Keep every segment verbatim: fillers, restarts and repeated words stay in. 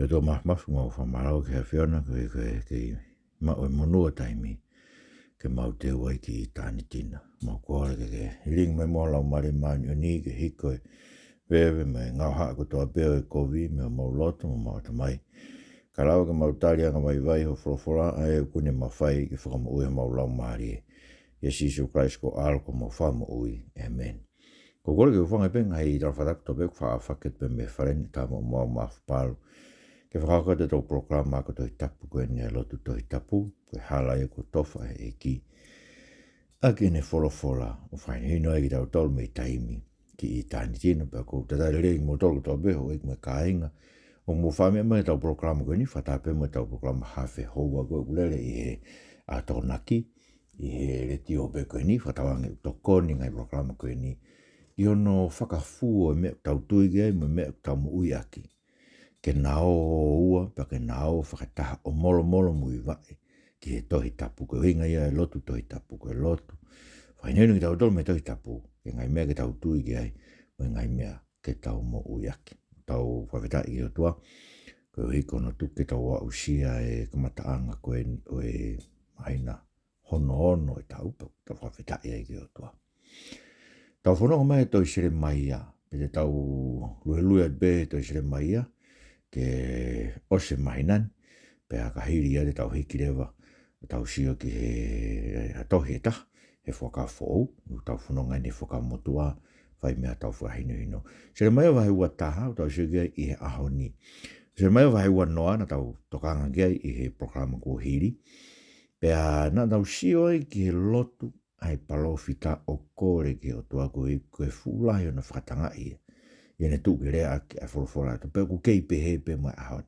ʻOtua Māfimafi, mau fakamālō ki he ʻAfiona, ko e, ko e, ke mau maʻu e monū ʻo e taimi ke mau teu ai ki ʻitāniti na. Mau kole ke ke lilingi mai muʻa ho Laumālie Māʻoniʻoni ke hiko e veve mo e ngaahi haʻa kotoa pē ʻo e kovi mei homau loto mo homau ʻatamai, kae lava ke mau tali angavaivai hoʻo folofola, ʻa ē ʻoku ne mafai ke fakamoʻui homau laumālie. ʻIa Sīsū Kalaisi ko ho ʻAlo ko homau Fakamoʻui. ʻĒmeni. Ko e kole ke u hūfanga pē he ngaahi tala fakatapu kotoa pē ʻoku faʻa fakahoko pē mei he Fale ni, tā mo mau mafapalu ke fakahoko atu ʻetau polokalama ako Tohi Tapu ko eni, ʻa e Lotu Tohi Tapu, ko e hala ia kuo tofa ʻe he ʻEiki ʻaki ʻene folofola ʻo fakahinohino ai kitautolu mei taimi ki ʻitāniti na. Pea ʻoku ou talitali lelei kimoutolu kotoa pē, houʻeiki mo e kāinga, ʻoku mou faʻa meʻa mai ki heʻetau polokalama ko eni, fakataha pē mo ʻetau polokalama Haafe Houa ko ē ʻoku lele ʻi he ʻAho Tokonaki ʻi he letiō pē ko eni, fakatauange ʻoku tokoni e ngaahi polokalama ko eni ʻi hono fakafua e meʻa ʻoku tau tui ki ai mo e meʻa ʻoku tau moʻui ʻaki, ke na ō ʻo ua, pea ke na ō fakataha ʻo molomolomuivaʻe ki he Tohi Tapu. Ko e ʻuhinga ia e Lotu Tohi Tapu, ko e lotu fakahinohino kitautolu mei he Tohi Tapu ki he ngaahi meʻa ke tau tui ki ai mo e ngaahi meʻa ke tau moʻui ʻaki. Tau fakafetaʻi ki he ʻOtua koeʻuhi ko hono tuku ke tau aʻusia e kamataʻanga ko eni ʻo e māhina hono ono ʻo e taʻu, pea tau fakafetaʻi ai ki he ʻOtua. Tau fanongo mai he tohi Selemaia, pea te tau luelue atu pē he tohi Selemaia ke ʻosi e māhina ni, pea ka hili ia te tau hiki leva ʻo tau sio ki he, ha tohi ʻe taha he Fuakava Foʻou. ʻOku tau fononga eni he Fuakava Motuʻa, fai mei ai ʻetau fakahinohino. Selemaia vahe ua taha, ʻoku tau sio ki ai ʻi he ʻaho ni. Selemaia vahe ua noa naʻa tau tokanga ki ai ʻi he polokalama kuo hili. Pea naʻa tau sio ai ki he lotu ʻa e palōfita ʻo kole ki he ʻOtua, koeʻuhi ko e fuʻu lahi hono fakatangaʻi ia ʻi heʻene tuku ke lea ʻaki ʻa e folofola ʻa e ʻOtua, pea ʻoku kei pehē pē mo e ʻaho ni.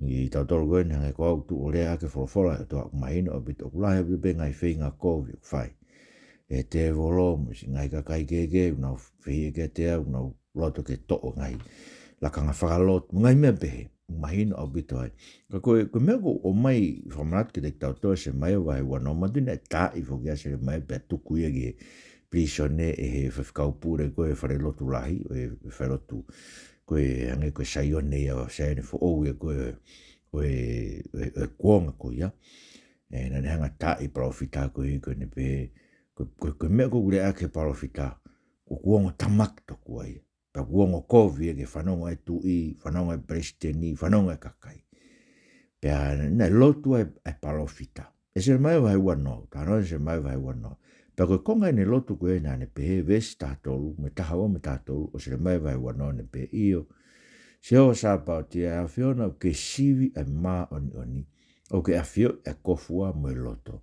Kitautolu ko eni, hangē ko au, tuʻu ʻo lea ʻaki e folofola ʻa e ʻOtua, ʻoku mahino ʻaupito ʻoku lahi ʻaupito pē ngaahi feinga kovi ʻoku fai ʻe he tēvolo mo siʻi ngaahi kakai kehekehe, ʻoku nau fehiʻa kiate au, ʻoku nau loto ke toʻo e ngaahi lakanga fakalotu, ngaahi meʻa pehē, ʻoku mahino ʻaupito ai. Ka ko e, ko e meʻa ʻoku ʻomai fakamanatu kiate kitautolu ʻe Selemaia vahe ua noa, manatuʻi naʻe taaʻi foki ʻa Selemaia pea tuku ia ki he pilīsone ʻe he faifekau pule ko ē ʻo e falelotu lahi, ʻo e falelotu ko ē hangē ko e Saione ia, Saione foʻou ia ko ē ʻo e, ʻo e, ʻo e kuonga ko ia. ʻE, naʻa ne hanga ʻo taaʻi e palōfita koeʻuhi ko ʻene pehē, ko, ko, ko e meʻa ʻoku lea ʻaki e palōfita, ʻoku ongo tamaki tokua ia. Pea ʻoku ongo kovi ia ke fanongo e tuʻi, fanongo e palesiteni, fanongo e kakai. Pea naʻe lotu ai e palōfita. ʻE Selemaia vahe ua noa, talanoa Selemaia vahe ua noa. Pea ko e konga ʻene lotu ko ē naʻa ne pehē, veesi taha tolu, mo e taha ua mo e taha tolu ʻo Selemaia vahe ua noa, naʻa ne pehē, ʻIo, Sihova Sāpaotia, ʻe ʻAfiona, ʻoku ke sivi ʻa e māʻoniʻoni, ʻoku ke ʻafioʻi ʻa e kofuʻa mo e loto.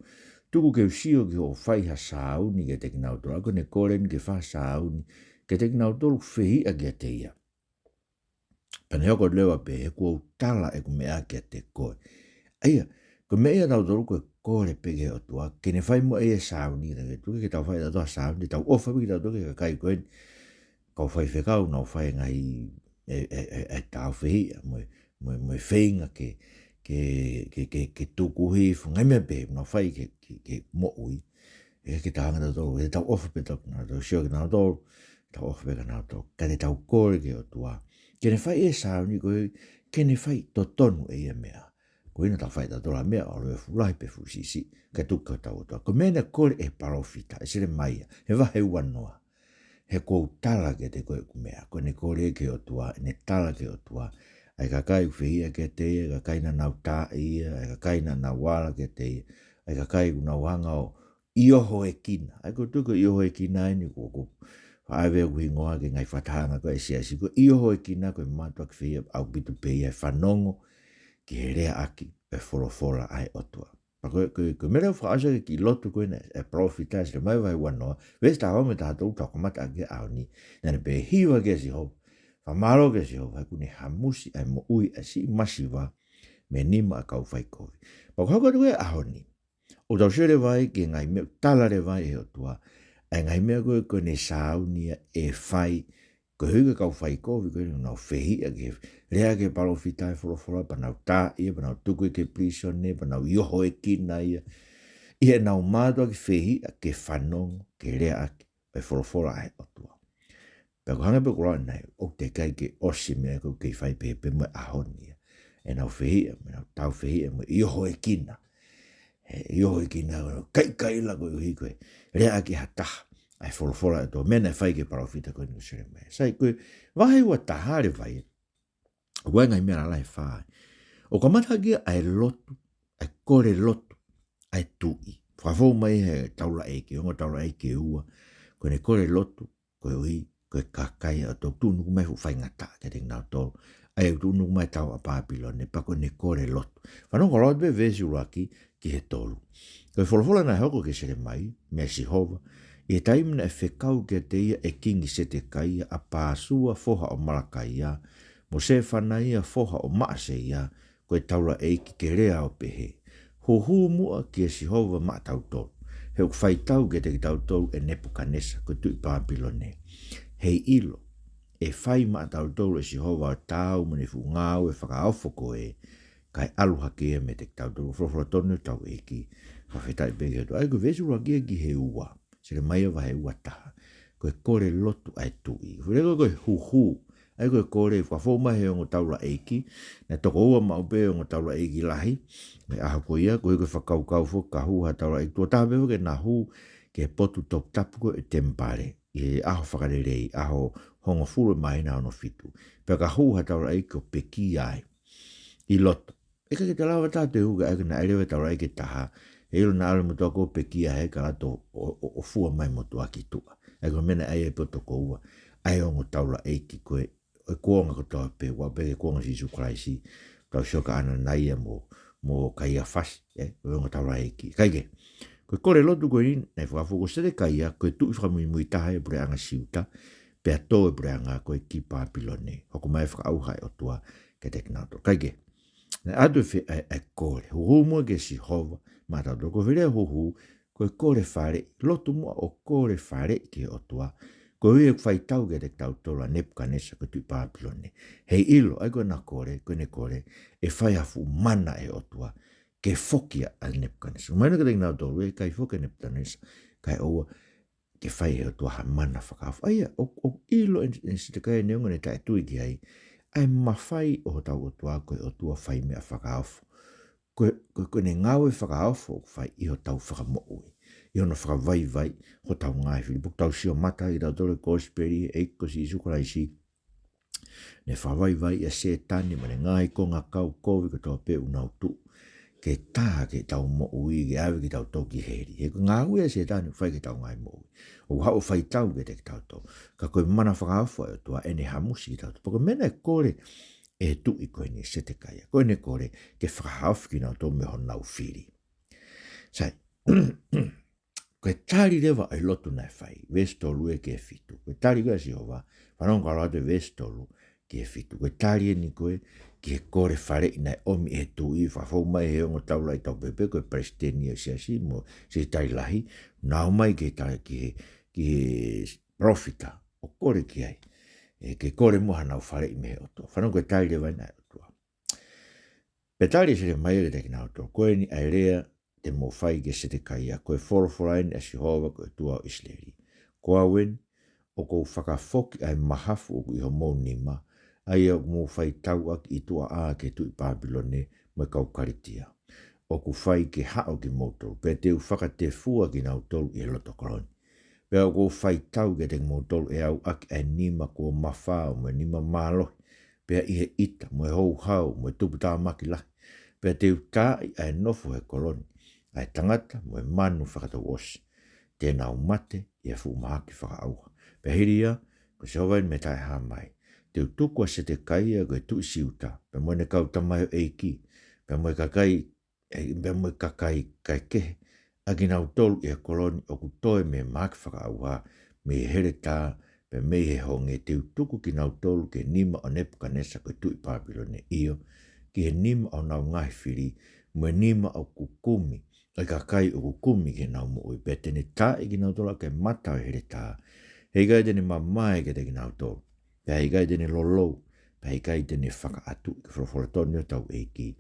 Tuku ke u sio ki hoʻo fai ha sāuni kiate kinautolu. ʻA ia ko ʻene kole eni ke fai ha sāuni kiate kinautolu ʻoku fehiʻa kiate ia. Pea ne hoko atu leva ʻo pehē, he kuo u tala ʻeku meʻa kiate koe. ʻA ia, ko e meʻa ia ʻatautolu ko e kole pē ki he ʻOtua ke ne fai muʻa ia e sāuni kiate kitautolu, ke tau fai ʻetautolu ha sāuni, te tau ʻofa pē kitautolu ki he kakai ko eni, kau faifekau, ʻoku nau fai e ngaahi, e, e, e, e tāufehiʻa mo e, mo e, mo e feinga ke, ke, ke, ke, ke tuku hifo, ngaahi meʻa pehē ʻoku nau fai ke, ke, ke moʻui. ʻIkai ke tau hanga ʻetautolu, ʻe tau ʻofa pē ʻetautolu, tau sio kinautolu, tau ʻofa pē kinautolu. Ka te tau kole ki he ʻOtua ke ne fai e sāuni ko ē, ke ne fai totonu ʻe ia e meʻa. Ko ia naʻa tau fai ʻetautolu ha meʻa, ʻalu ia fuʻu lahi pe fuʻu siʻisiʻi, kae tuku ki hotau ʻOtua. Ko e meʻa naʻe kole ʻe he palōfita, ʻe Selemaia, he vahe ua noa. He kuo u tala kiate koe ʻeku meʻa. Ko ʻene kole ki he ʻOtua, ʻene tala ki he ʻOtua ʻa e kakai ʻoku fehiʻa kiate ia, ʻa e kakai naʻa nau taaʻi ia, ʻa e kakai naʻa nau ala kiate ia, ʻa e kakai ʻoku nau hanga ʻo ʻiohoekina. ʻA ia ko e tuku ʻiohoekina eni ko, ko, faʻa ʻave ʻeku hingoa ki he ngaahi fakatahaʻanga ko ē ʻa e siasi, ko e ʻiohoekina ko e mātuʻaki fehiʻa ʻaupito pē ia he fanongo ki he lea ʻaki e folofola ʻa e ʻOtua. Pea ko e, ko e, ko e meʻa leva ʻoku fakaʻosi ʻaki e kiʻi lotu ko ena ʻa e palōfita ʻi Selemaia vahe ua noa, veesi taha ua mo e taha tolu ʻoku tau kamata ʻaki he ʻaho ni. Naʻa ne pehē, hiva kia Sihova, fakamālō kia Sihova, he kuo ne hamusi ʻa e moʻui ʻa siʻi masiva mei he nima ʻo e kau faikovi. Pea ʻoku hoko atu ko ē he ʻaho ni, ʻoku tau sio leva ai ki he ngaahi meʻa ʻoku tala leva ai ʻe he ʻOtua ʻa e ngaahi meʻa ko ē ʻoku ne sāuni ia ʻe fai, koeʻuhi ko e kau faikovi ko ē ʻoku nau fehiʻa ki he lea ʻa e palōfita ʻa e folofola, pea nau taaʻi ia, pea nau tuku ia ki he pilīsone, pea nau ʻiohoekina ia ʻi heʻenau mātuʻaki fehiʻa ke fanongo ki he lea ʻaki e folofola ʻa e ʻOtua. Pea ʻoku hangē pē ko e lau ʻanenai, ʻoku teʻeki ai ke ʻosi e meʻa ko ē, ʻoku kei fai pē pē mo e ʻaho ni ia. ʻenau fehiʻa, mo ʻenau tāufehiʻa, mo ʻio hoekina. ʻE ʻio hoekina, kaikaila koeʻuhi ko e lea ʻaki ʻe ha taha ʻa e folofola ʻa e ʻOtua, meʻa naʻe fai ki he palōfita ko eni ko Selemaia. Sai, ko e vahe ua taha leva ia, ʻoku ʻi ai e ngaahi meʻa lalahi ʻe fā. ʻOku kamata ʻaki ia ʻa e lotu, ʻa e kole lotu ʻa e tuʻi. Fakafou mai he taulaʻeiki, ongo taulaʻeiki ʻe ua, ko ʻene kole lotu, koeʻuhi ko e kakai ʻa e ʻOtua, tuʻunuku mai e fuʻu faingataʻa kiate kinautolu. ʻA ia ʻoku tuʻunuku mai e tau ʻa Pāpilone, pea ko ʻene kole lotu. Fanongo atu pē veesi ʻuluaki ki he tolu. Ko e folofola naʻe hoko kia Selemaia, meia Sihova, ʻi he taimi naʻe fekau kiate ia ʻe Kingi Setekaia ʻa Pāsua foha ʻo Malakaia, mo Sefanaia foha ʻo Maʻaseia, ko e taulaʻeiki, ke lea ʻo pehē: Huhū muʻa kia Sihova maʻatautolu, he ʻoku fai tau kiate kitautolu ʻe Nepukanesa ko e tuʻi Pāpilone. Heiʻilo, ʻe fai maʻatautolu ʻe Sihova ʻo taau mo ʻene fuʻu ngāue fakaofo ko ē, kae ʻalu hake ia meiate kitautolu. Folofola tonu ʻetau ʻEiki, fakafetaʻi pē ki he ʻOtua. ʻA ia ko e veesi ʻuluaki ia ki he ua. Selemaia vahe ua taha. Ko e kole lotu ʻa e tuʻi. Fuʻu lea ko e huhū. ʻA ia ko e kole, fakafou mai he ongo taulaʻeiki. Naʻe toko ua maʻu pē ongo taulaʻeiki lahi he ʻaho ko ia, koeʻuhi ko e fakakaukau foki ka hū ha taulaʻeiki tuʻo taha pē foki ke na hū ki he potu toputapu ko ē ʻo e temipale ʻi he ʻaho fakalelei, ʻaho hongofulu ʻo e māhina hono fitu. Pea ka hū ha taulaʻeiki ʻo pekia ai ʻi loto, ʻe ʻikai ke toe lava ha taha ʻo hū ki ai, ka naʻe ʻi ai leva e taulaʻeiki ʻe taha, ʻe ʻilo naʻa ʻalu e motuʻa ko ē ʻo pekia hē, kae ʻalu atu ʻo, ʻo, ʻo fua mai e motuʻa ki tuʻa. ʻA ia ko e meʻa naʻe ʻi ai e potu toko ua ʻa e ongo taulaʻeiki ko ē, ʻo e kuonga kotoa pē, ʻo aʻu pē ki he kuonga ʻo Sīsū Kalaisi, tau sio kia ʻAnanaia mo, mo Kaiafasi, ē, ʻo e ongo taulaʻeiki. Kae kehe, ko e kole lotu ko eni naʻe fakafou, ko Setekaia ko e tuʻi fakamuimui taha ʻi he puleʻanga Siuta, pea tō e puleʻanga ko ē ki Pāpilone. Hoko mai e fakaʻauha ʻa e ʻOtua kiate kinautolu. Kae kehe, naʻe ʻoatu e fe-, ʻa e, ʻa e kole. Huhū muʻa kia Sihova maʻatautolu. Ko e foʻi lea huhū, ko e kole faleʻi, lotu muʻa ʻo kole faleʻi ki he ʻOtua, koeʻuhi ʻoku fai tau kiate kitautolu ʻa Nepukanesa ko e tuʻi Pāpilone. Heiʻilo, ʻa ia ko ʻena kole, ko ʻene kole, ʻe fai ha fuʻu mana ʻe he ʻOtua ke foki ʻa Nepukanesa. Mahino kiate kinautolu ē, ʻikai foki ʻa Nepukanesa, kae ʻoua ke fai ʻe he ʻOtua ha mana fakaofo. ʻA ia, ʻo, ʻoku ʻilo ʻe, ʻe Setekaia neongo ʻene taʻetui ki ai, ʻa e mafai ʻo hotau ʻOtua ko e ʻOtua fai meʻa fakaofo. Ko e, ko e, ko ʻene ngāue fakaofo ʻoku fai ʻi hotau fakamoʻui, ʻi hono fakavaivaiʻi hotau ngaahi fili. Pea ʻoku tau sio mata ai kitautolu he kosipeli ʻa e ʻEiki ko Sīsū Kalaisi, ne fakavaivaiʻi ʻa Sētane mo ʻene ngaahi kongakau kovi kotoa pē ʻoku nau tuʻu ke tā ʻetau moʻui, ke ʻave kitautolu ki heli. He ko e ngāue ʻa Sētane ʻoku fai ki heʻetau ngaahi moʻui, ʻoku haʻu ʻo fai tau kiate kitautolu. Ka ko e mana fakaofo ʻa e ʻOtua ʻene hamusi kitautolu. Pea ko e meʻa naʻe kole ʻe he tuʻi ko eni, Setekaia, ko ʻene kole ke fakahaofi kinautolu mei honau fili. Sai, ko e tali leva ʻa e lotu naʻe fai, veesi tolu ē ki he fitu. Ko e tali ko ē ʻa Sihova, fanongo atu e veesi tolu ki he fitu. Ko e tali eni ko ē ki he kole faleʻi naʻe ʻomi ʻe he tuʻi, fakafou mai he ongo taulaʻeiki, tau pehē pē ko e palesiteni ʻo e siasi mo e sekelitali lahi, nau ō mai ki he tali, ki he, ki he palōfita ʻo kole ki ai, ē, ke kole muʻa haʻanau faleʻi mei he ʻOtua. Fanongo ko e tali leva ena ʻa e ʻOtua. Pea tali ʻe Selemaia kiate kinautolu: Ko eni ʻa e lea te mou fai kia Setekaia, ko e folofola eni ʻa Sihova ko e ʻOtua ʻo ʻIsileli: Ko au eni, ʻoku ou fakafoki ʻa e mahafu ʻoku ʻi homou nima, ʻa ia ʻoku mou fai tau ʻaki ʻi tuʻa ʻā ki he tuʻi Pāpilone mo e kau Kalitia, ʻoku fai ke haʻo kimoutolu, pea te u fakatefua kinautolu ʻi he loto kolo ni. Pea ʻoku ou fai tau kiate kimoutolu ʻe au ʻaki ʻa e nima kuo mafao mo e nima mālohi, pea ʻi he ʻita mo e houhau mo e tuputāmaki lahi. Pea te u taaʻi ʻa e nofo he kolo ni ʻa e tangata mo e manu fakatouʻosi, te nau mate ʻi he fuʻu mahaki fakaʻauha. Pea hili ia, ko Sihova eni mei he Taʻehāmai, te u tuku ʻa Setekaia ko e tuʻi Siuta, pea mo ʻene kau tamaioʻeiki, pea mo e kakai, ē, pea mo e kakai kaekehe ʻa kinautolu ʻi he kolo ni ʻoku toe mei he mahaki fakaʻauha, mei he heletā, pea mei he honge. Te u tuku kinautolu ki he nima ʻo Nepukanesa ko e tuʻi Pāpilone, ʻio, ki he nima ʻo honau ngaahi fili, mo e nima ʻoku kumi ʻa e kakai ʻoku kumi ki heʻenau moʻui, pea te ne taaʻi kinautolu ʻaki e mata ʻo e heletā. He ʻikai te ne mamae kiate kinautolu, pea ʻikai te ne lolou, pea ʻikai te ne fakaʻatuʻi. Ko e folofola tonu eni ʻa hotau ʻEiki,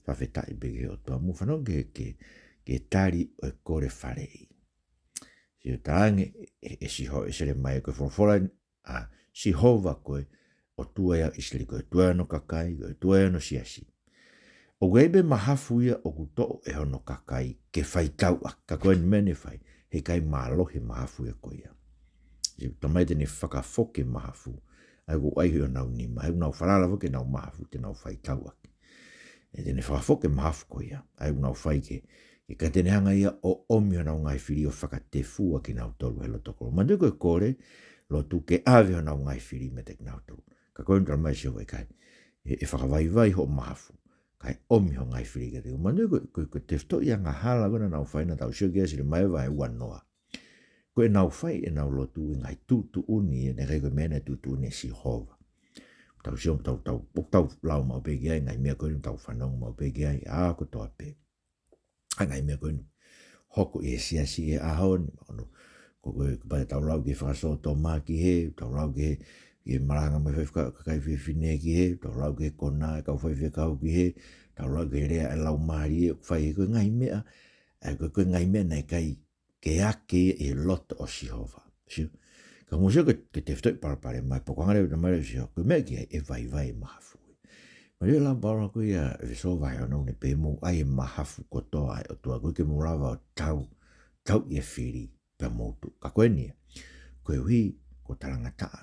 fakafetaʻi pē ki he ʻOtua. Mou fanongo ki he, ki he, ki he tali ʻo e kole faleʻi. Sio talaange ʻe, ʻe Siho-, ʻe Selemaia, ko e folofola ʻa Sihova ko e ʻOtua ia ʻo ʻIsileli, ko e ʻOtua ia hono kakai, ko e ʻOtua ia hono siasi. ʻOku ʻi ai pē mahafu ia ʻoku toʻo ʻe hono kakai ke fai tau ʻaki, ka ko e meʻa ne fai, heʻikai mālohi e mahafu ia ko ia. Sio, talamai te ne fakafoki e mahafu, ʻa ia ʻoku ʻai honau nima, he ʻoku nau falala foki ki heʻenau mahafu te nau fai tau ʻaki. ʻE te ne fakafoki e mahafu ko ia, ʻa ia ʻoku nau fai ke, ke ka te ne hanga ia ʻo ʻomi honau ngaahi fili ʻo fakatefua kinautolu he loto kolo. Manatuʻi ko e kole lotu ke ʻave honau ngaahi fili meiate kinautolu. Ka ko e talamai ʻe Sihova ʻikai. ʻE, ʻe fakavaivai hoʻo mahafu, kae ʻomi hoʻo ngaahi fili kiate koe. Manatuʻi ko, ko, ko e tefitoʻi angahala ko ē naʻa nau fai naʻa tau sio ki ai ʻi Selemaia vahe uanoa. Ko ʻenau fai ʻenau lotu ʻi he ngaahi tuʻutuʻuni, ʻe, naʻe ʻikai ko e meʻa naʻe tuʻutuʻuni ʻe Sihova. Tau sio, tau, tau, tau lau maʻu pē ki ai, ngaahi meʻa ko eni tau fanongo maʻu pē ki ai, ʻa kotoa pē. ʻA e ngaahi meʻa ko eni hoko ʻi he siasi he ʻaho ni, ono, ko, ko, ko e pau te tau lau ki he fakasōtoma ki hē, tau lau ki he, ki he malanga mo e fai faka-, kakai fefine ki hē, tau lau ki he kona e kau faifekau ki hē, tau lau ki he lea e laumālie, fai ko e ngaahi meʻa, ʻa ia ko, ko e ngaahi meʻa naʻe ʻikai ke ake ʻi he loto ʻo Sihova. Sio? Ka mou sio ki he, ki he tefitoʻi palopalema, pea ko e anga leva e talamai ʻe Sihova, ko e meʻa ki ai ʻe vaivai e mahafu. Mālie e lau ʻa Paula ko ia ʻi ʻEfesō vahe ono, ne pehē mou ʻai e mahafu kotoa ʻa e ʻOtua, ʻoku ʻikai ke mou lava ʻo tau, tauʻi e fili pea mou tuʻu. Ka ko eni ia, koeʻuhi ko e talangataʻa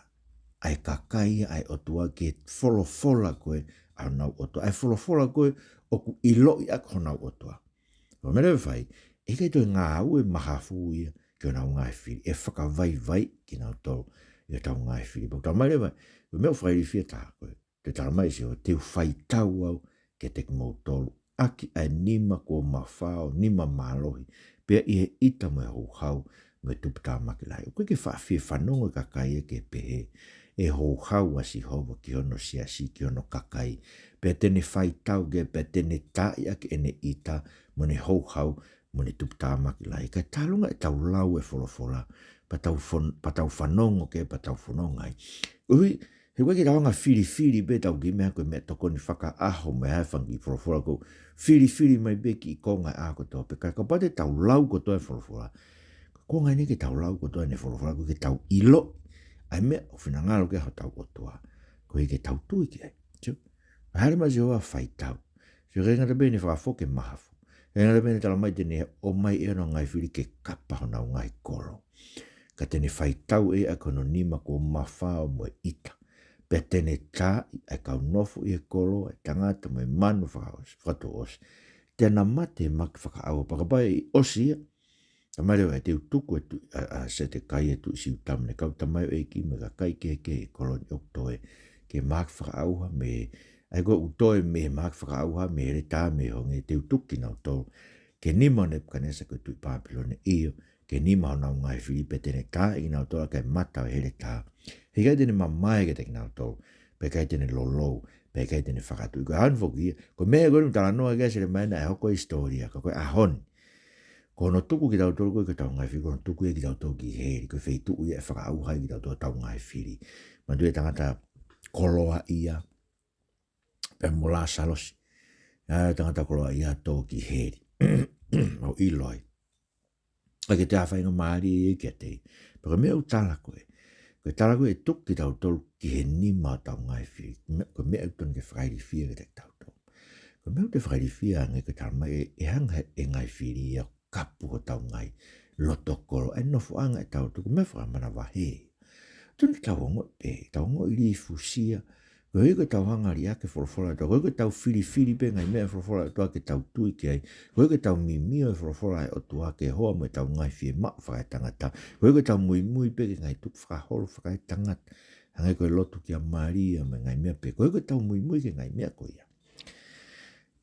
ʻa e kakai ʻa e ʻOtua ki he folofola ko ē ʻa honau ʻOtua, ʻa e folofola ko ē ʻoku ʻiloʻi ʻaki honau ʻOtua. Ko e meʻa leva ʻe fai, ʻe ʻikai toe ngāue mahafu ia ki honau ngaahi fili, ʻe fakavaivai kinautolu ʻi hotau ngaahi fili. Pea ʻoku talamai leva, ko e meʻa ʻoku fakailifia taha ko ē, te talamai ʻe Sihova, te u fai tau au kiate kimoutolu ʻaki ʻa e nima kuo mafao, nima mālohi, pea ʻi he ʻita mo e houhau mo e tuputāmaki lahi. ʻOku ʻikai ke faʻa fie fanongo e kakai ia ke pehē ʻe houhau ʻa Sihova ki hono siasi, ki hono kakai, pea te ne fai tau ki ai, pea te ne taaʻi ʻaki ʻene ʻita mo ʻene houhau mo ʻene tuputāmaki lahi. Kae tālunga ʻetau lau e folofola, pea tau fon-, pea tau fanongo ki ai, pea tau fononga ai. Koeʻuhi, he ʻoku ʻikai ke tau hanga ʻo filifili pē ʻetau kiʻi meʻa ko e meʻatokoni fakaʻaho mo e hā e fanga kiʻi folofola ʻoku filifili mai pē kiʻi konga ʻa kotoa pē. Ka, kapau te tau lau kotoa e folofola, ko e konga eni ke tau lau kotoa ʻene folofola, koeʻuhi ke tau ʻilo ʻa e meʻa ʻoku finangalo ki ai hotau ʻOtua, koeʻuhi ke tau tui ki ai. Sio? Hāʻele mai Sihova ʻo fai tau. Sio, ʻikai ngata pē ʻene fakafoki e mahafu, ʻikai ngata pē ʻene talamai te ne ʻomai ʻe ia honau ngaahi fili ke kapa honau ngaahi kolo, ka te ne fai tau ʻe ia ʻaki hono nima kuo mafao mo e ʻita, pea te ne taaʻi ʻa e kau nofo ʻi he kolo, ʻa e tangata mo e manu fakaʻosi, fakatuʻosi, te na mate he mahaki fakaʻauha. Pea kapau ʻe ʻosi ia, talamai leva, te u tuku e tuʻi, ʻa, ʻa Setekaia tuʻi Siuta mo ʻene kau tamaioʻeiki mo e kakai kehekehe ʻi he kolo ni ʻoku toe ki he mahaki fakaʻauha mei, ʻa ia ko ē ʻoku toe mei he mahaki fakaʻauha, mei he heletā, mei he honge, te u tuku kinautolu ki he nima ʻo Nepukanesa ko e tuʻi Pāpilone, ʻio, ki he nima honau ngaahi fili, pea te ne taaʻi kinautolu ʻaki ʻa e mata ʻo e heletā. He ʻikai te ne mamae kiate kinautolu, pea ʻikai te ne lolou, pea ʻikai te ne fakatuʻi. Ko e ʻaho ni foki ia, ko e meʻa ko eni ʻoku talanoa ki ai Selemaia naʻe hoko ʻi he hisitōlia, ka ko e ʻaho ni, ko hono tuku kitautolu ko ē ki hotau ngaahi fili, ko hono tuku ia kitautolu ki heli, ko e feituʻu ia ʻe fakaʻauha ai kitautolu hotau ngaahi fili. Manatuʻi e tangata koloaʻia, pea mo Lāsalosi. ʻA e tangata koloaʻia tō ki heli. Mou ʻilo ai. ʻIkai ke toe ʻi ai ha faingamālie ia kiate ia. Pea ko e meʻa ʻoku tala ko ē, ko e tala ko ē ʻe tuku kitautolu ki he nima ʻo hotau ngaahi fili. Ko e meʻa, ko e meʻa ʻoku totonu ke fakailifia kiate kitautolu. Ko e meʻa ʻoku toe fakailifia ange ko e talamai ʻe, ʻe hanga ʻe he ngaahi fili ia ʻo kapu hotau ngaahi loto kolo, ʻa e nofoʻanga ʻetau loto, ko e meʻa fakamanavahē. Totonu ke tau ongoʻi pē, tau ongoʻi lifusia, koeʻuhi ko ʻetau hanga ʻo liʻaki e folofola ʻa e ʻOtua, koeʻuhi ko ʻetau filifili pē ngaahi meʻa e folofola ʻa e ʻOtua ke tau tui ki ai, koeʻuhi ko ʻetau mimio e folofola ʻa e ʻOtua ke hoa mo ʻetau ngaahi fiemaʻu fakaetangata, koeʻuhi ko ʻetau muimui pē ki he ngaahi tukufakaholo fakaetangata, hangē ko e lotu kia Malia mo e ngaahi meʻa pehē, koeʻuhi ko ʻetau muimui ki he ngaahi meʻa ko ia,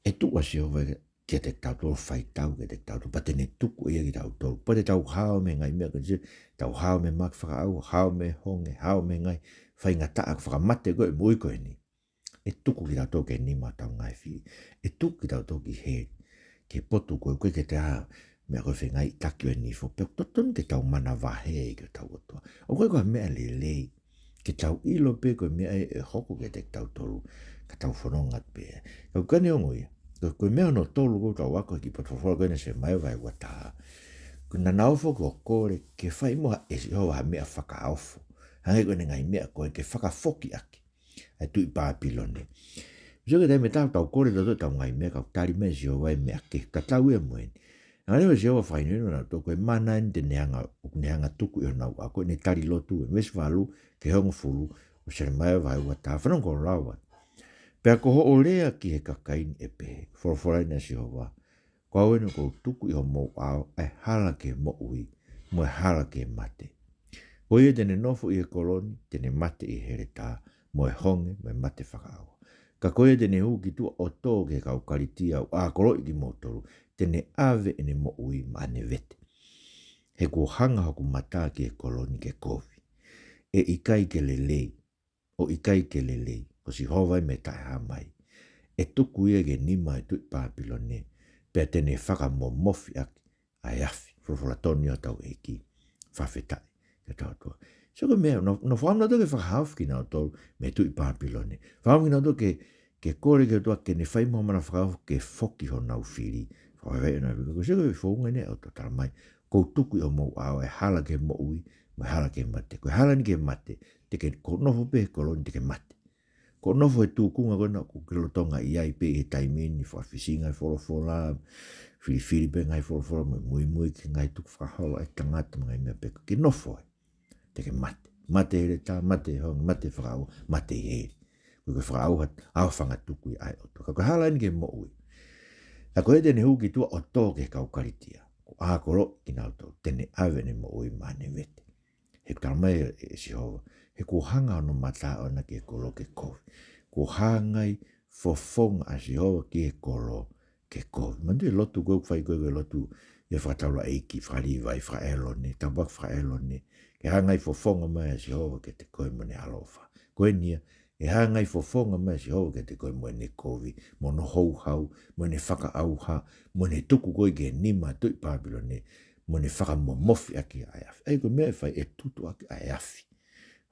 ʻe tuʻu ʻa Sihova kiate kitautolu, fai tau kiate kitautolu, pea te ne tuku ia kiate kitautolu. Pea te tau hao mei he ngaahi meʻa ko eni, tau hao mei he mahaki fakaʻauha, hao mei he honge, hao mei he ngaahi faingataʻa fakamate ko ē ʻo e moʻui ko eni, ʻe tuku kitautolu ki he nima ʻo hotau ngaahi fili. ʻE tuku kitautolu ki heli, ki he potu ko ē ʻoku ʻikai ke toe ʻi ai ha meʻa ko e fengaiʻitaki ʻo e nifo. Pea ʻoku totonu ke tau manavahē ki hotau ʻOtua. ʻOku ʻikai ko ha meʻa lelei ke tau ʻilo pē ko e meʻa ʻe, ʻe hoko kiate kitautolu ka tau fononga pē. Ka ʻoku ʻikai ke ne ongo ia. Ko, ko e meʻa hono tolu ʻoku tau ako he kiʻi potu folofola ko eni Selemaia vahe uataha, ko e naʻa ofo ko e kole ke fai muʻa ʻe Sihova ha meʻa fakaofo, hangē ko ʻene ngaahi meʻa ko ē ke fakafoki ʻaki ʻa e tuʻi Pāpilone. Sio ki he taimi ʻe taha ʻoku tau kole tautolu ʻetau ngaahi meʻa, ka ʻoku tali mai ʻe Sihova e meʻa kehe, tatau ia mo eni. Hangē ko Sihova fai ʻene ʻilo naʻa tau ko e mana eni te ne hanga, ʻoku ne hanga tuku ʻi honau ʻao, ko ʻene tali lotu ē, veesi valu ki he hongofulu ʻo Selemaia vahe ua taha, fanongo ki hono lau atu. Pea ko hoʻo lea ki he kakai ni ʻe pehē, folofola eni ʻa Sihova, Ko au eni ʻoku ou tuku ʻi homou ʻao ʻa e hala ki he moʻui, mo e hala ki he mate. Ko ia te ne nofo ʻi he kolo ni, te ne mate ʻi he heletā, mo e honge, mo e mate fakaʻauha. Ka ko ia te ne hū ki tuʻa ʻo tō ki he kau Kalitia ʻoku ʻākoloʻi kimoutolu, te ne ʻave ʻene moʻui maʻane vete. He kuo hanga hoku mata ki he kolo ni ke kovi, ʻe ʻikai ke lelei, ʻo ʻikai ke lelei, ko Sihova ia mei he taʻehāmai. ʻE tuku ia ki he nima ʻo e tuʻi Pāpilone, pea te ne fakamomofi ʻaki ʻa e afi. Folofola tonu ia hotau ʻEiki. Fakafetaʻi ki hotau ʻOtua. Sio ko e meʻa, naʻa, naʻa nau fakaʻamu nautolu ke fakahaofi kinautolu mei he tuʻi Pāpilone. Fakaʻamu kinautolu ke, ke kole ki he ʻOtua ke ne fai mo haʻamana fakahaofi ke foki honau fili. Fakavaivai honau fili. Ko e sio ko e founga eni ʻa e ʻOtua, tala mai, ʻoku ou tuku ʻi homou ʻao e hala ki he moʻui, mo e hala ki he mate. Ko e hala eni ki he mate, te ke, ko hoʻo nofo pē he kolo ni te ke mate. Ko hoʻo nofo he tūkunga ko ena ʻoku ke lolotonga ʻi ai pē ʻi he taimi ni, fakafisinga e folofola, filifili pē ngaahi folofola, mo muimui ki he ngaahi tukufakaholo ʻa e tangata mo e ngaahi meʻa pē, ke nofo ai, te ke mate. Mate he heletā, mate he honge, mate fakaʻauha, mate ʻi heli. Ko e fakaʻauha, ʻauha fanga tuku ia ʻa e ʻOtua. Ka ko e hala eni ki he moʻui. Ka ko ia te ne hū ki tuʻa ʻo tō ki he kau Kalitia ʻoku ʻākoloʻi kinautolu, te ne ʻave ʻene moʻui maʻane vete. He ʻoku tala mai ʻe, ʻe Sihova, he kuo hanga hono mata ʻoʻona ki he kolo ke kovi. Kuo hanga ʻa e fofonga ʻa Sihova ki he kolo ke kovi. Manatuʻi e lotu ko ē ʻoku fai ko ē, ko e lotu ia fakataulaʻeiki, faka-Līvai, faka-ʻĒlone, tāpuaki faka-ʻĒlone. Ke hanga ʻa e fofonga mai ʻa Sihova kiate koe mo ʻene ʻaloʻofa. Ko eni ia, ʻe hanga ʻa e fofonga mai ʻa Sihova kiate koe mo ʻene kovi, mo hono houhau, mo ʻene fakaʻauha, mo ʻene tuku koe ki he nima ʻo e tuʻi Pāpilone, mo ʻene fakamomofi ʻaki ʻa e afi. ʻA ia ko e meʻa ʻe fai, ʻe tutu ʻaki ʻa e afi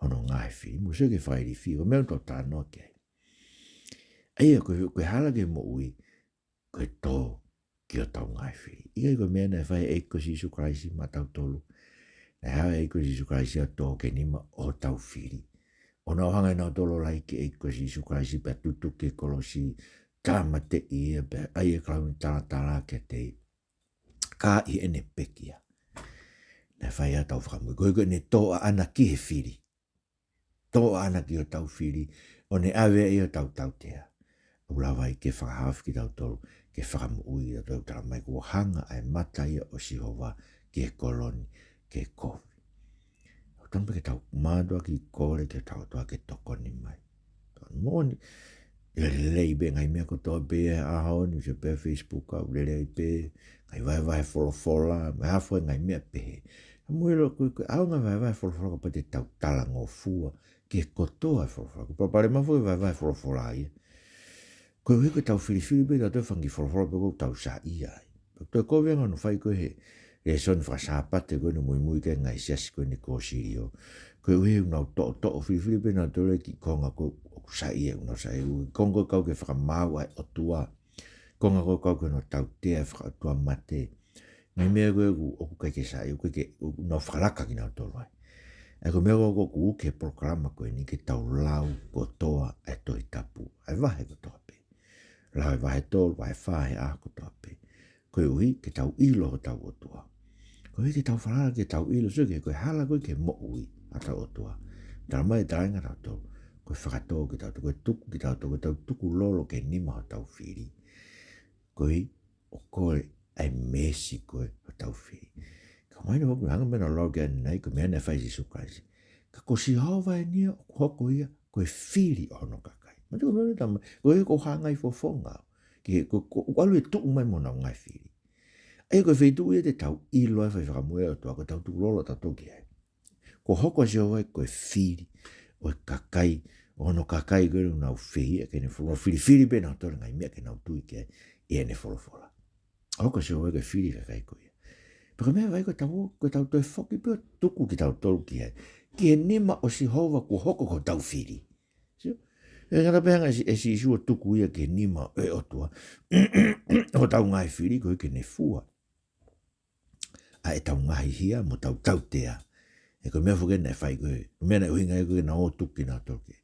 hono ngaahi fili. Mou sio ki he fakailifia, ko e meʻa ʻoku tau talanoa ki ai. ʻA ia ko e, ko e hala ki he moʻui, ko e tō ki hotau ngaahi fili. ʻIkai ko e meʻa naʻe fai ʻe he ʻEiki ko Sīsū Kalaisi maʻatautolu? Naʻe haʻu e ʻEiki ko Sīsū Kalaisi ʻo tō ki he nima ʻo hotau fili. ʻO nau hanga ʻe nautolu ʻo lahi ki he ʻEiki ko Sīsū Kalaisi pea tutuki ki he kolosi, tāmateʻi ia pea ʻai e kalauni talatala kiate ia. Ka ʻi heʻene pekia, naʻe fai ai hotau fakamoʻui. Ko ia ko ʻene tō ʻaʻana ki he fili. Tō ʻaʻana ki hotau fili, ʻo ne ʻave ai hotau tautea. ʻOku lava ai ke fakahaofi kitautolu, ke fakamoʻui kitautolu, tala mai kuo hanga ʻa e mata ia ʻo Sihova ki he kolo ni ke kovi. ʻOku tonu pē ke tau mātuʻaki kole ki hotau ʻOtua ke tokoni mai. Moʻoni, lelei pē ngaahi meʻa kotoa pē he ʻaho ni, sio pē Facebook, ʻoku lelei pē ngaahi vahevahe folofola, mo e hā fua e ngaahi meʻa pehē. Ka mou ʻilo ko e, ko e ʻaonga e vahevahe folofola kapau te tau talangofua ki he kotoa e folofola. Ko e palopalema foki e vahevahe folofola ia, koeʻuhi ko ʻetau filifili pē tautolu he fanga kiʻi folofola pē ʻoku tau saiʻia ai. Pea toe kovi ange hono fai ko ē he lēsoni faka-Sāpate ko eni, muimui ki he ngaahi siasi ko eni ko Sīsū. Koeʻuhi ʻoku nau toʻotoʻo, filifili pē nautolu e kiʻi konga ko ē ʻoku saiʻia, ʻoku nau saiʻia. Konga ko ē kau ki he fakamaau ʻa e ʻOtua. Konga ko ē kau ki hono tautea e fakaʻotuamate. Ngaahi meʻa ko ē ʻoku, ʻoku ʻikai ke saiʻia, ʻoku ʻikai ke, ʻoku nau fakalaka kinautolu ai. ʻA ia ko e meʻa ko ē ʻoku ou ʻeke he polokalama ko eni ke tau lau kotoa e Tohi Tapu, ʻa e vahe kotoa pē. Lau e vahe tolu, vahe fā he ʻaho kotoa pē. Koeʻuhi ke tau ʻilo hotau ʻOtua. Koeʻuhi ke tau falala ke tau ʻilo, sio ki he, ko e hala ko ē ki he moʻui ʻa hotau ʻOtua. Tala mai e talaʻanga ʻa tautolu, ko e fakatō kitautolu, ko e tuku kitautolu, ko ʻetau tukulolo ki he nima hotau fili. Koeʻuhi ʻoku kole ʻa e meesi ko ē hotau fili. Ka mahino foki hangē ko e meʻa naʻa ku lau ki ai ʻanenai, ko e meʻa naʻe fai ʻe Sīsū Kalaisi. Ka ko Sihova eni ia ʻoku hoko ia ko e fili ʻo hono kakai. Manatuʻi ko e meʻa naʻe tala mai, ko e, ko e hanga ʻa e fofonga ki he, ko, ko, ʻoku ʻalu e tuʻu mai mo honau ngaahi fili. ʻA ia ko e feituʻu ia te tau ʻilo ai e fai fakamoʻui ʻa e ʻOtua, ko ʻetau tukulolo tautolu ki ai. Kuo hoko ʻa Sihova ia ko e fili ʻo e kakai, ʻo hono kakai ko ē ʻoku nau fehiʻa ki heʻene folofola, filifili pē nautolu e ngaahi meʻa ke nau tui ki ai ʻi heʻene folofola. Hoko ʻa Sihova ia ko e fili e kakai ko ia. Pea ko e meʻa ia ko ʻetau, ko ʻetau toe foki pē ʻo tuku kitautolu ki ai, ki he nima ʻo Sihova kuo hoko ko hotau fili. Sio? ʻE ngata pē hanga ʻe Sī-, ʻe Sīsū ʻo tuku ia ki he nima ʻo e ʻOtua hotau ngaahi fili, koeʻuhi ke ne fua ʻa ʻetau ngaahi hia mo ʻetau tautea. He ko e meʻa foki eni naʻe fai ko ē, ko e meʻa naʻe ʻuhinga ai ko ē ke nau ō ʻo tuku kinautolu ki ai.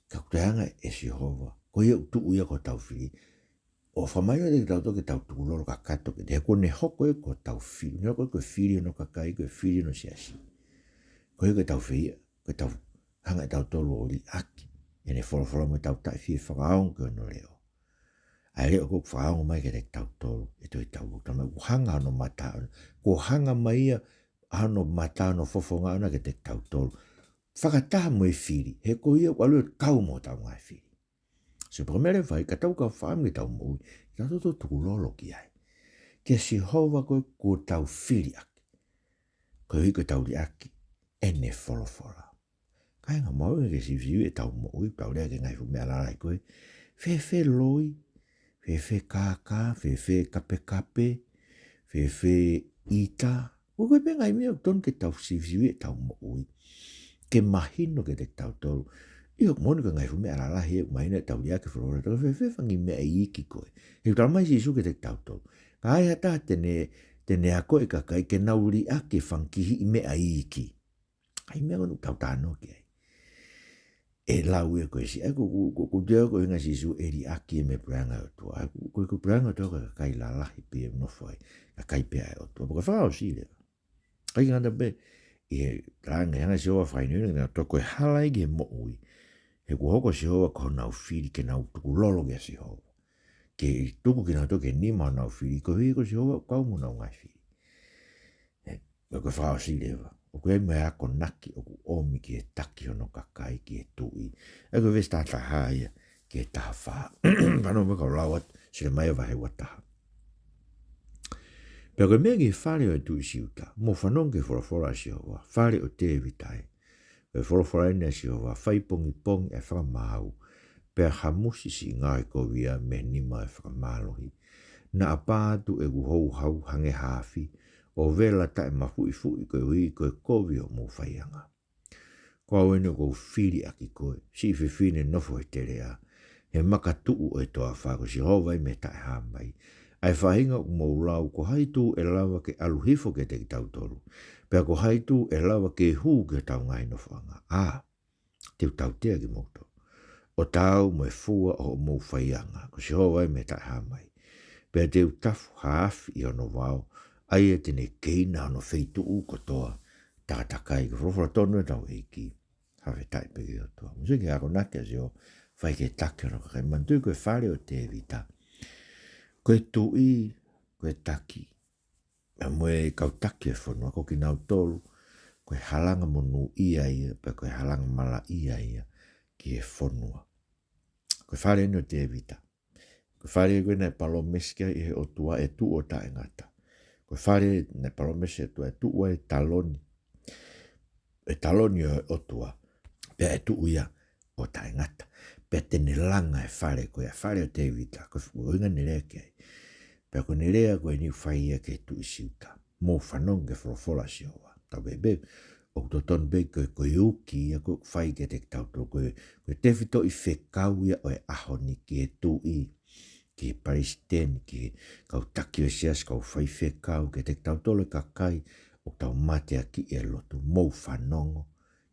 Ka ʻoku toe hanga ʻe Sihova, Ko ia ʻoku tuʻu ia ko hotau fili. ʻO fakamahino kiate kitautolu ke tau tukulolo kakato kiate ia, he kuo ne hoko ia ko hotau fili. Ne hoko ia ko e fili hono kakai, ko e fili hono siasi. Ko ia ʻoku tau fili, ʻoku tau hanga ʻe tautolu ʻo liʻaki ʻene folofola mo tau taʻe fie fakaongo ki hono leʻo. ʻA e leʻo ko ē ʻoku fakaongo mai kiate kitautolu ʻe Tohi Tapu, tama ʻoku hanga hono mata ʻona, kuo hanga mai ia hono mata, hono fofonga ʻona kiate kitautolu. Fakataha mo e fili, he ko ia ʻoku ʻalu ʻo kau mo hotau ngaahi fili. So, pea ko e meʻa leva ʻe fai, ka tau kau fakaʻamu ke tau moʻui, ke tau tukulolo ki ai. Kia Sihova ko ē kuo tau fili ʻaki. Koeʻuhi ko ʻetau liʻaki ʻene folofola. Kāinga, mahuʻinga ke sivisiviʻi ʻetau moʻui, tau lea ki he ngaahi fuʻu meʻa lalahi ko ē. Fēfē loi, fēfē kākā, fēfē kapekape, fēfē ʻita. Ko e pē ngaahi meʻa ʻoku totonu ke tau sivisiviʻi ʻetau moʻui, ke mahino kiate kitautolu. ʻIo, moʻoni ko e ngaahi fuʻu meʻa lalahi ʻoku mahino ʻetau liʻaki e folofola, ka fēfē e fanga kiʻi meʻa iiki ko ē? He ʻoku talamai ʻe Sīsū kiate kitautolu, ka ai ha taha te ne, te ne akoʻi e kakai ke nau liʻaki e fanga kiʻi meʻa iiki. ʻA e meʻa ko ē ʻoku tau talanoa ki ai. ʻE lau ia ko e si-, ʻa ia ko, ko, ko, ko e ʻuhinga ʻa Sīsū ʻe liʻaki e meʻa puleʻanga ʻo e ʻOtua. ʻA ia ko, ko, ko e puleʻanga ʻo e ʻOtua ko e kakai lalahi pē ʻoku nofo ai, kakai pē ʻa e ʻOtua. Pea ko e fakaʻosi leva, ʻikai ke ngata pē ʻi he langa, hanga ʻe Sihova ʻo fakahinohino kiate kinautolu ko e hala ia ki he moʻui. He kuo hoko ʻa Sihova ko honau fili ke nau tukulolo kia Sihova. Ke tuku kinautolu ki he nima ʻo honau fili, koeʻuhi ko Sihova ʻoku kau mo honau ngaahi fili. ʻE, pea ko e fakaʻosi leva, ʻoku ʻi ai mo e akonaki ʻoku ʻomi ki he taki hono kakai, ki he tuʻi. ʻA ia ko e veesi taha taha ia ki he taha fā. Fanongo mai kau lau atu, Selemaia vahe ua taha. Pea ko e meʻa ki he fale ʻo e tuʻi Siuta, mou fanongo ki he folofola ʻa Sihova, fale ʻo Tēvita ē. Ko e folofola eni ʻa Sihova, fai pongipongi ʻa e fakamaau, pea hamusi siʻi ngaohikovia mei he nima ʻo e fakamālohi. Naʻa pā atu ʻeku houhau hangē ha afi, ʻo vela taʻe mafuʻifuʻi koeʻuhi ko e kovi ʻo hoʻomou faianga. Ko au eni ʻoku ou fili ʻaki koe, siʻi fefine nofo he teleʻa, he makatuʻu ʻo e toafa, ko Sihova ia mei he Taʻehāmai. ʻA e faʻahinga ʻoku mou lau, ko hai tū ʻe lava ke ʻalu hifo kiate kitautolu? Pea ko hai tū ʻe lava ke hū ki hotau ngaahi nofoʻanga? ʻĀ, te u tautea kimoutolu, ʻo taau mo e fua ʻo hoʻomou faianga, ko Sihova ia mei he Taʻehāmai. Pea te u tafu ha afi ʻi hono vao, ʻa ia te ne keina hono feituʻu kotoa takatakai. Ko e folofola tonu ʻa hotau ʻEiki. Fakafetaʻi pē ki he ʻOtua. Mou sio ki he akonaki ʻa Sihova, fai ki he taki hono kakai. Manatuʻi ko e fale ʻo Tēvita, ko e tuʻi, ko e taki, pea mo e kau taki ʻo e fonua, ko kinautolu ko e halanga monūʻia ia, pea ko e halanga malaʻia ia ki he fonua. Ko e fale eni ʻo Tēvita. Ko e fale ko ē naʻe palōmesi ki ai ʻe he ʻOtua ʻe tuʻu ʻo taʻengata. Ko e fale naʻe palōmesi ʻe he ʻOtua ʻe tuʻu ai e taloni, e taloni ʻo e ʻOtua, pea ʻe tuʻu ia ʻo taʻengata. Pea te ne langa e fale ko ia, fale ʻo Tēvita, ko e fu-, ʻuhinga ʻene lea ki ai. Pea ko ʻene lea ko eni ʻoku fai ia ki he tuʻi Siuta. Mou fanongo ki he folofola ʻa Sihova. Tau pehē pē, ʻoku totonu pē ko e, ko e uki ia ʻoku fai kiate kitautolu, ko e, ko e tefitoʻi fekau ia ʻo e ʻaho ni ki he tuʻi, ki he palesiteni, ki he kau taki ʻo e siasi, kau faifekau, kiate kitautolu e kakai ʻoku tau mateakiʻi e lotu, mou fanongo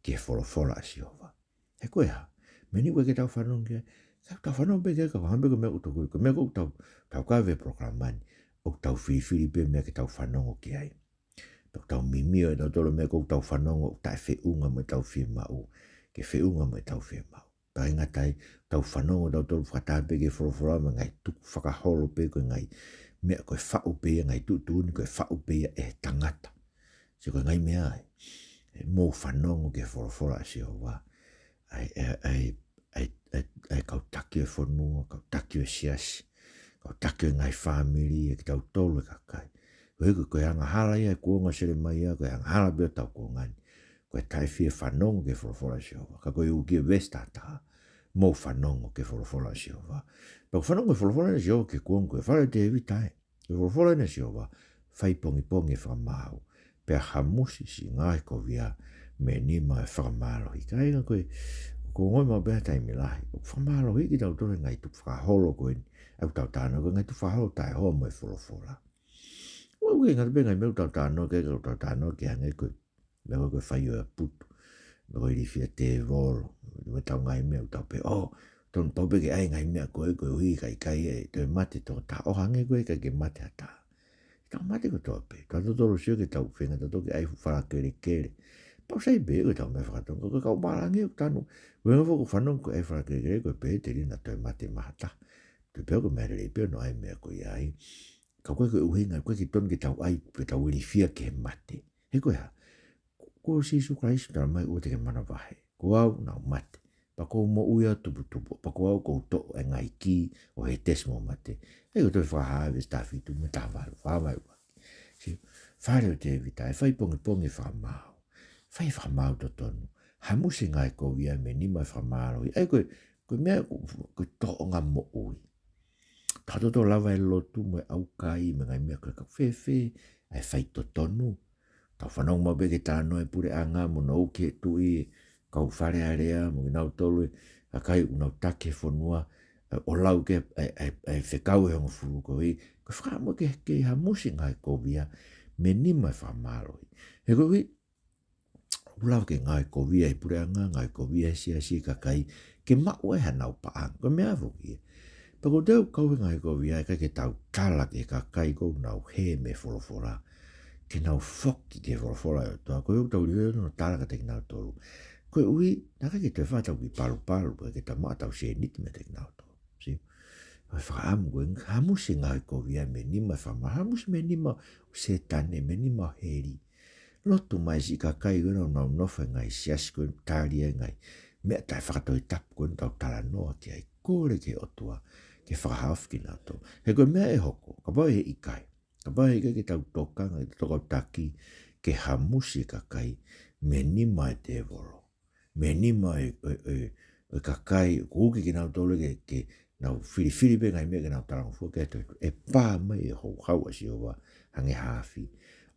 ki he folofola ʻa Sihova. He ko e hā? Meʻa ni ʻoku ʻikai ke tau fanongo ki ai. Ka tau fanongo pē ki ai, ka hangē pē ko e meʻa ʻoku tau, ko e meʻa ʻoku tau, tau kave he polokalama ni, ʻoku tau filifili pē meʻa ke tau fanongo ki ai. Pea ʻoku tau mimio ʻe tautolu meʻa ʻoku tau fanongo ʻoku taʻefeʻunga mo ʻetau fiemaʻu, ke feʻunga mo ʻetau fiemaʻu. Pea ʻikai ngata ai, tau fanongo tautolu fakataha pē ki he folofola mo e ngaahi tukufakaholo pē, ko e ngaahi meʻa ko e faʻu pē ia, ngaahi tuʻutuʻuni ko e faʻu pē ia ʻe he tangata. Sio, ko e ngaahi meʻa ai, ē, mou fanongo ki he folofola ʻa Sihova. ʻA e, ʻa e, ʻa e, ʻa e, ʻa e, ʻa e kau taki ʻo e fonua, kau taki ʻo e siasi, kau taki ʻo e ngaahi fāmili, ʻa kitautolu e kakai. Ko e, ko e angahala ia ʻo e kuonga ʻo Selemaia, ko e angahala pē ʻo hotau kuonga ni, ko e taʻefie fanongo ki he folofola ʻa Sihova. Ka ko e uki e veesi taha taha, mou fanongo ki he folofola ʻa Sihova. Pea ʻoku fanongo ki he folofola ʻa Sihova ki he kuonga ko ē, fale ʻo Tēvita ē. Ko e folofola eni ʻa Sihova, fai pongipongi e fakamaau, pea hamusi siʻi ngaohikovia mei he nima ʻo e fakamālohi. Kāinga, ko e, ʻoku ou ongoʻi maʻu pē ha taimi lahi ʻoku fakamālohiʻi kitautolu ʻe he ngaahi tukufakaholo ko eni ʻoku tau talanoa, ko e ngaahi tukufakaholo taʻehoa mo e folofola. ʻOku ʻikai ngata pē he ngaahi meʻa ʻoku tau talanoa ki ai, ka ʻoku tau talanoa ki ai hangē ko e meʻa ko ē ko e fai ʻo e putu, meʻa ko e ilifia tēvolo, mo ʻetau ngaahi meʻa ʻoku tau pehē, ʻō, Tonu pau pē ke ʻai e ngaahi meʻa ko ē, koeʻuhi ka ʻikai ʻe toe mate tokotaha, ʻo hangē ko ē ʻikai ke mate ha taha. Tau mate kotoa pē. Tau totolo sio ke tau feinga tautolu ke ʻai fuʻu fala kelekele. Pau sai pē ko ʻetau meʻa faka-Tonga, ko e kau pālangi ʻoku tanu. Ko e ngaahi foʻi fanongo ko e ʻai fala kelekele, ko e pehē te ri na toe mate mai ha taha. Toe pehē ko e meʻa lelei pē hono ʻai e meʻa ko ia ai. Ka ko e, ko e ʻuhinga, ʻoku ʻikai ke tonu ke tau ʻai, pe tau ilifia ki he mate. He ko e hā? Ko, ko Sīsū Kalaisi tala mai ʻoua te ke manavahē. Ko au naʻa ku mate. Pea kuo u moʻui ʻo tuputupu. Pea ko au kuo u toʻo e ngaahi kī ʻo hētesi mo mate. ʻA ia ko e toe fakahā veesi taha fitu mo e taha valu, fakahā mai ʻaki. Sio, fale ʻo Tēvita, ʻe fai pongipongi e fakamaau. Fai e fakamaau totonu. Hamusi e ngaahi kovia mei he nima ʻo e fakamālohi. ʻA ia ko e, ko e meʻa, ko, ko e tōʻonga moʻui. Tau totolo lava e lotu mo e ʻaukai mo e ngaahi meʻa ko ē, ka ʻoku fēfē ʻa e faitotonu? Tau fanongo maʻu pē ki he talanoa e puleʻanga mo hono uki e tuʻi, kau Fale Alea mo kinautolu e kakai ʻoku nau taki e fonua, ʻo lau ki ai e, e, e fekau ʻe hongofulu ko ē, ko e fakaʻamu ke, ke hamusi e ngaahi kovia mei he nima ʻo e fakamālohi. He koeʻuhi, ʻoku lava ke ngāueʻi e kovia ʻe he puleʻanga, ngāueʻi e kovia ʻe he siasi, e kakai, ke maʻu ai haʻanau paʻanga. Ko e meʻa foki ia. Pea ko ʻetau kau he ngāueʻi e kovia, ʻikai ke tau tala ki he kakai ʻoku nau hē mei he folofola ke nau foki ki he folofola ʻa e ʻOtua. Ko ia ʻoku tau liliu hono tala kiate kinautolu. Koeʻuhi, naʻe ʻikai ke toe fai haʻatau kiʻi palupalu, ʻikai ke tau maʻu haʻatau sēniti meiate kinautolu. Sio? Ko e fakaʻamu ko ē, hamusi e ngāueʻi e kovia mei he nima ʻo e fakamālohi, hamusi mei he nima ʻo Sētane, mei he nima ʻo heli. Lotu mai siʻi kakai ko ē ʻoku nau nofo he ngaahi siasi ko ē, tali e ngaahi meʻa taʻefakatohitapu ko ē ʻoku tau talanoa ki ai, kole ki he ʻOtua ke fakahaofi kinautolu. He ko e meʻa ʻe hoko, kapau ʻe ʻikai, kapau ʻe ʻikai ke tau tokanga, ke tau tokanga taki ke hamusi e kakai mei he nima ʻo e tēvolo, mei he nima ʻo e, ʻo e, ʻo e, ʻo e kakai ʻoku uki kinautolu ke, ke nau filifili pē ngaahi meʻa ke nau talangofua ki ai, ʻe pā mai e houhau ʻa Sihova hangē ha afi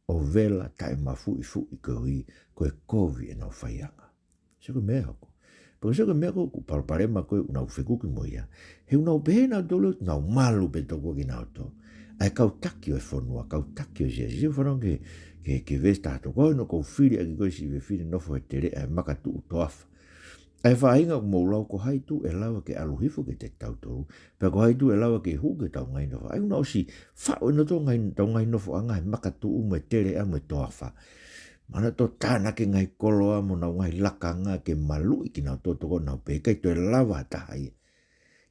ʻo vela taʻemafuifuʻi koeʻuhi ko e kovi ʻenau faianga. Sio ko e meʻa ʻe hoko. Pea ko e sio ko e meʻa ko ē, ko e palopalema ko ē ʻoku nau fekuki mo ia, he ʻoku nau pehē nautolu ʻoku nau malu pē tokua kinautolu. ʻA e kau taki ʻo e fonua, kau taki ʻo e siasi. Sio, fanongo ki he, ki he, ki he veesi taha tolu. Ko au ʻoku ou fili ʻaki koe, siʻi fefine, nofo he teleʻa ʻo e makatuʻu toafa. ʻA e faʻahinga ʻoku mou lau, ko hai tuʻu ʻe lava ke ʻalu hifo kiate kitautolu, pea ko hai tuʻu ʻe lava ke hū ki hotau ngaahi nofoʻanga? ʻA ia ʻoku nau ʻosi faʻo ʻe nautolu e ngaahi, ʻetau ngaahi nofoʻanga he makatuʻu mo e teleʻa mo e toafa. Mana to tānaki e ngaahi koloa mo honau ngaahi lakanga ke maluʻi kinautolu, tokua ʻoku nau pehē ʻikai toe lava ha taha ia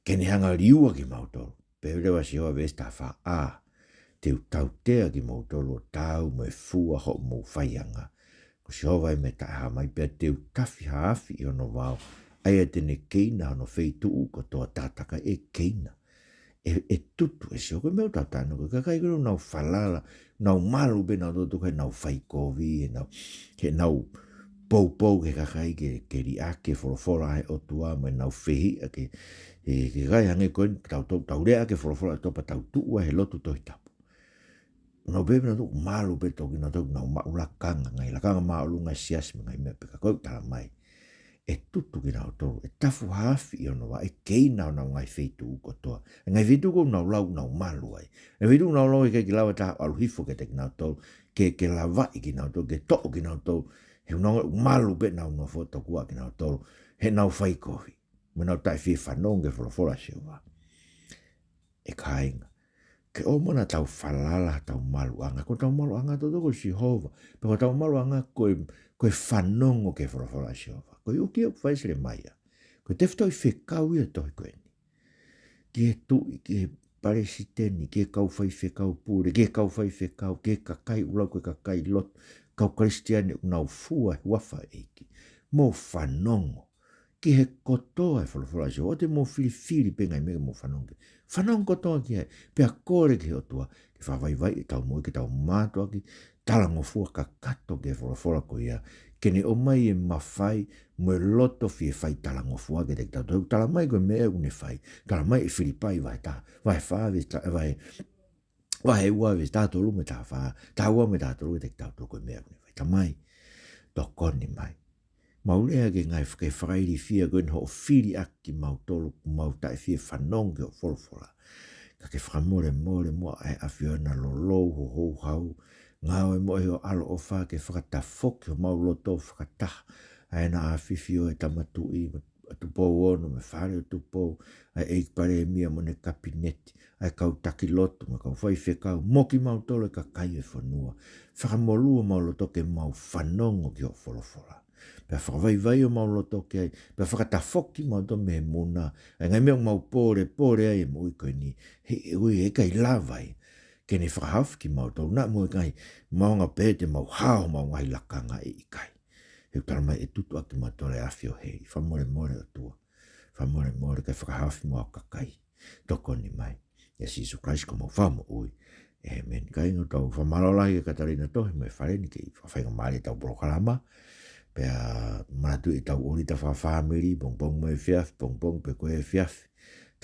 ke ne hanga ʻo liua kimautolu. Pehē leva ʻe Sihova, veesi taha fā, ʻa, te u tautea kimoutolu ʻo taau mo e fua hoʻomou faianga. Ko Sihova ia mei he Taʻehāmai, pea te u tafi ha afi ʻi hono vao, ʻa ia te ne keina hono feituʻu kotoa, takatakai ʻe keina. ʻE, ʻe tutu ʻe Sihova. Ko e meʻa ʻoku tau talanoa ki ai, ko e kakai ko ē ʻoku nau falala, nau malu pē nautolu tokua heʻenau fai kovi, heʻenau, heʻenau poupou ki he kakai ke, ke liʻaki e folofola ʻa e ʻOtua, mo ʻenau fehiʻa ki he, ki he kakai hangē ko eni, tau, tau, tau lea ki he folofola ʻa e ʻOtua pea tau tuʻu ai he lotu Tohi Tapu. Nau pehē pē nautolu ʻoku malu pē tokua kinautolu, nau maʻu lakanga, ngaahi lakanga māʻolunga ʻa e siasi mo e ngaahi meʻa pehē, ka ko e ʻoku tala mai, ʻe tutu kinautolu, ʻe tafi ha afi ʻi hono vao, ʻe keina honau ngaahi feituʻu kotoa. Ngaahi feituʻu ʻoku nau lau ʻoku nau malu ai. Ngaahi feituʻu ʻoku nau lau ʻikai ke lava ha taha ʻo ʻalu hifo kiate kinautolu, ke, ke lavaʻi kinautolu, ke toʻo kinautolu. He ʻoku nau malu pē ʻenau nofo tokua kinautolu heʻenau fai kovi mo ʻenau taʻefiefanongo ki he folofola ʻa Sihova. ʻE kāinga, ke ʻoua naʻa tau falala ʻi hotau maluʻanga. Ko hotau maluʻanga ʻatautolu ko Sihova. Pea ko hotau maluʻanga ko e, ko e fanongo ki he folofola ʻa Sihova. Ko e uki ʻoku fai ʻe Selemaia, ko e tefitoʻi fekau ia ʻo e tohi ko eni ki he tuʻi, ki he palesiteni, ki he kau faifekau pule, ki he kau faifekau, ki he kakai ʻoku lau ko e kakai lotu, kau Kalisitiane ʻoku nau fua e huafa ʻo e ʻEiki. Mou fanongo ki he kotoa e folofola ʻa Sihova. ʻOua te mou filifili pē ngaahi meʻa ke mou fanongo ki ai. Fanongo kotoa ki ai. Pea kole ki he ʻOtua ke fakavaivaiʻi ʻetau moʻui, ke tau mātuʻaki talangofua kakato ki he folofola ko ia, ke ne ʻomai e mafai mo e loto fie fai talangofua kiate kitautolu. Tala mai ko e meʻa ʻoku ne fai. Tala mai ʻe Filipai vahe taha, vahe fā, veesi ta-, vahe, vahe ua, veesi taha tolu mo e taha fā, taha ua mo e taha tolu kiate kitautolu ko e meʻa ʻoku ne fai. Tamai, tokoni mai. Mau lea ki he ngaahi faka-, fakailifia ko eni hoʻo fili ʻaki kimautolu ʻoku mau taʻefiefanongo ki hoʻo folofola. Ka ke fakamolemole muʻa ʻa e ʻAfiona, lolou ho houhau, ngāue muʻa ʻi ho ʻaloʻofa ke fakatafoki homau loto fakataha ʻa ʻEne ʻAfio ʻa e Tama Tuʻi, ʻa Tupou Ono mo e Fale ʻo Tupou, ʻa e ʻEiki Palēmia mo ʻene kapineti, ʻa e kau taki lotu mo e kau faifekau, mo kimautolu e kakai e fonua. Fakamolū homau loto ke mau fanongo ki hoʻo folofola. Pea fakavaivai homau loto ki ai, pea fakatafoki mautolu mei he muna, ʻa e ngaahi meʻa ʻoku mau pōlepole ai he moʻui ko eni, he ʻoku ʻikai lava ia ke ne fakahaofi kimautolu, naʻa mo e ngaahi maʻunga pē te mau hao homau ngaahi lakanga, ʻe ʻikai. He ʻoku talamai ʻe tutuʻaki mautolu ʻe he afi ʻo heli, fakamolemole ʻOtua. Fakamolemole kae fakahaofi mo au kakai. Tokoni mai. ʻIa Sīsū Kalaisi ko homau Fakamoʻui. ʻĒmeni. Kāinga, tau fakamālō lahi kia Katalina Tohi mo e fale ni ke fakafaingamālie ʻetau polokalama. Pea manatuʻi ʻetau ʻōlita fakafāmili, pongipongi mo e efiafi, pongipongi pea ko e efiafi.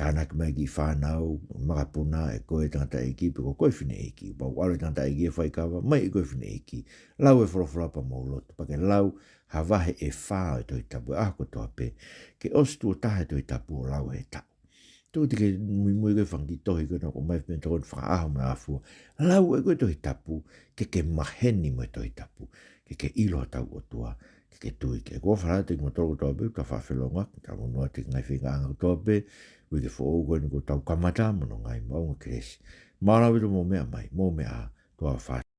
Tānaki mai ki he fānau, makapuna, ʻe koe tangataʻeiki, pe ko koe fineʻeiki. Pau ʻalu e tangataʻeiki ʻo faikava, mai ʻe koe fineʻeiki. Lau e folofola pea mou lotu, pea ke lau ha vahe ʻe fā ʻo e Tohi Tapu he ʻaho kotoa pē. Ke ʻosi tuʻo taha e Tohi Tapu ʻo lau he taʻu. Tuku atu ke muimui koe he fanga kiʻi tohi ko ena ʻoku ʻomai mei he tokoni fakaʻaho mo e ʻAfio. Lau ʻe koe e Tohi Tapu, ke ke maheni mo e Tohi Tapu, ke ke ʻilo hotau ʻOtua, ke ke tui ki ai. Ko e ʻofa lahi atu kiate kimoutolu kotoa pē, tau fakafanongo, tau monū atu ki he ngaahi feingaʻanga kotoa pē, uike foʻou ko eni kuo tau kamata, mo hono ngaahi maʻunga kelesi. Mālō ʻaupito hoʻomou meʻa mai, mou meʻa ā, tuʻa ʻofa atu.